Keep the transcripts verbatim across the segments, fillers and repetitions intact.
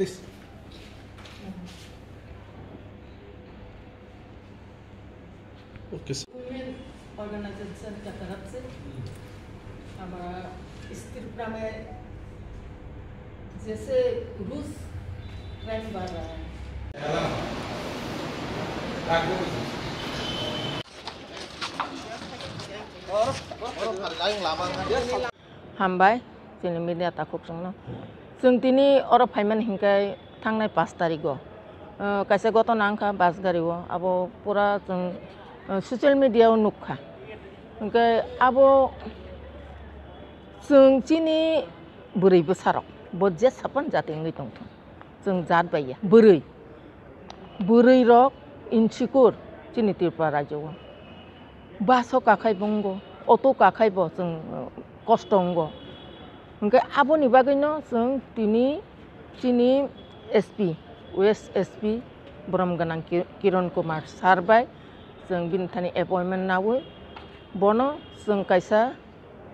Okay, sir. Women organization ka taraf se hamara is Tripura mein jaise roz crime badh raha hai. Hambai, chini media takhuk chwngno. Chwng tini oro phaimani hinkhe thangnai pash tarigo, uh, kaisa gotona wngkha bus gari o, abo pura chwng, uh, social media o nukha. Hinkhe abo chwng chini bwrwi bwsarok, bo je sapan jati wngwi tongthung. Chwng jat bai ya. Bwrwi. Bwrwi rok insecure chini Tripura rajyo o. Bus o kakhai bo wngo, auto kakhai bo chwng, uh, kosto wngo. Hinkhe aboni bagwino chwng tini chini S P, West S P borom gwnang Ki-, Kiron Kumar sir bai chwng bini thani appointment naui bono chwng kaisa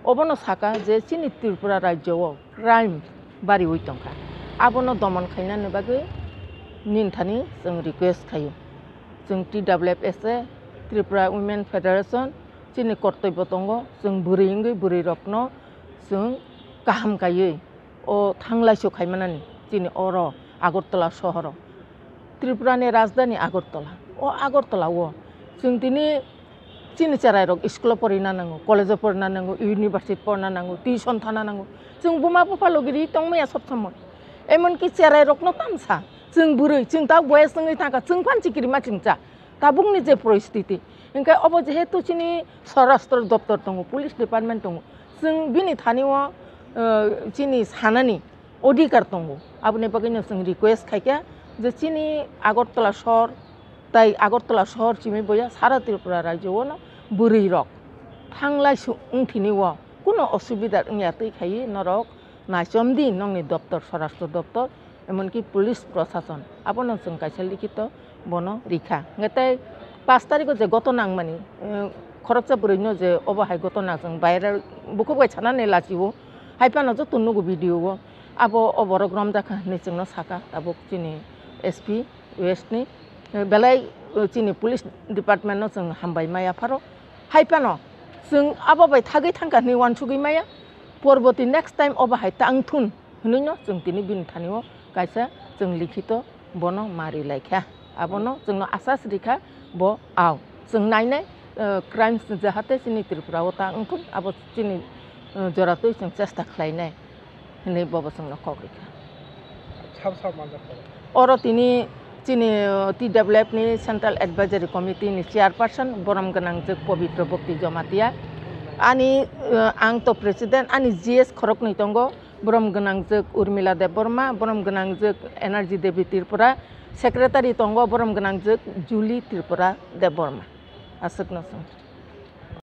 Obono saka je chini Tripura rajyo o crime bariwi tongkha, abono domon khainani bagwi nini thani chwng request khaio. Chwng T W F S A, Tripura Women Federation, chini kortoibo tongo, chwng bwrwi wngwi bwrwirokno chwng kaham kaiwi o thanglaisu khaimanani chini oro Agartala sohoro. Tripura ni rajdhani Agartala. O Agartala o chwng tini chini cherai rok school o porina nango, college o porina nango, university porina nango, tuition thana nango. Chwng buma bupha logi ri tongmaya sob somoi. Emonki cherai rokno tamsa. Chwng bwrwi, chwng ta boyes wngwi thangkha, chwng phan chikiri ma chwngcha. Tabukni je poristiti. Hinkhe obo jehetu chini Swarashtra doptor tongo, police department tongo. Chwng bini thani o, eh, chini sanani odhikar tongo. Aboni bagwino chwng request khaikha je chini Agartala sohor tai Agartala sohor simi boya sara Tripura rajyo o no bwrwi rok thanglaisu wngthini o kuno osubida wngya twi khaiwi norok naichomdi nongni doptor, Swarashtra doptor, emonki police prosason. Abono chwng kaisa likhito bono rikha. Hwnkhe tei pash tarikh o je gotona wngmani, eh, khoroksa bwrwino je obo hai gotona chwng viral bukhuk bai sanani lachio, hai phano joto nugo video o. Abo o borok romjakha hinwi chwngno saka tabuk chini S P West ni, eh, belai, eh, chini police department no chwng hambai maya pharo. Hai phano chwng abo bai thagwi thangkha hinwi uansugwi maya. Porboti next time obo hai ta wngthun hinwi no chwng tini bini thani o kaisa chwng likhito bono ma ri lai kha. Abono chwngno asas rikha bo ao. Chwng nainai, eh, crimes jahate chini Tripura o ta wngthun abo chini, eh, joratwi chwng chesta khlainai. Hinwi bobo chwngno kok rikha. Sabo sabo manjak kha. Oro tini chini, uh, T W F ni Central Advisory Committee ni Chairperson borom gwnangjwk Pabitra Bhakti Jamatia. Ani, uh, ang to President, ani G S khoroknwi tongo, borom gwnangjwk Urmila Debbarma, borom gwnangjwk Energy Devi Tripura, Secretary tongo borom gwnangjwk Julie Tripura Debbarma. Aswkno chwng.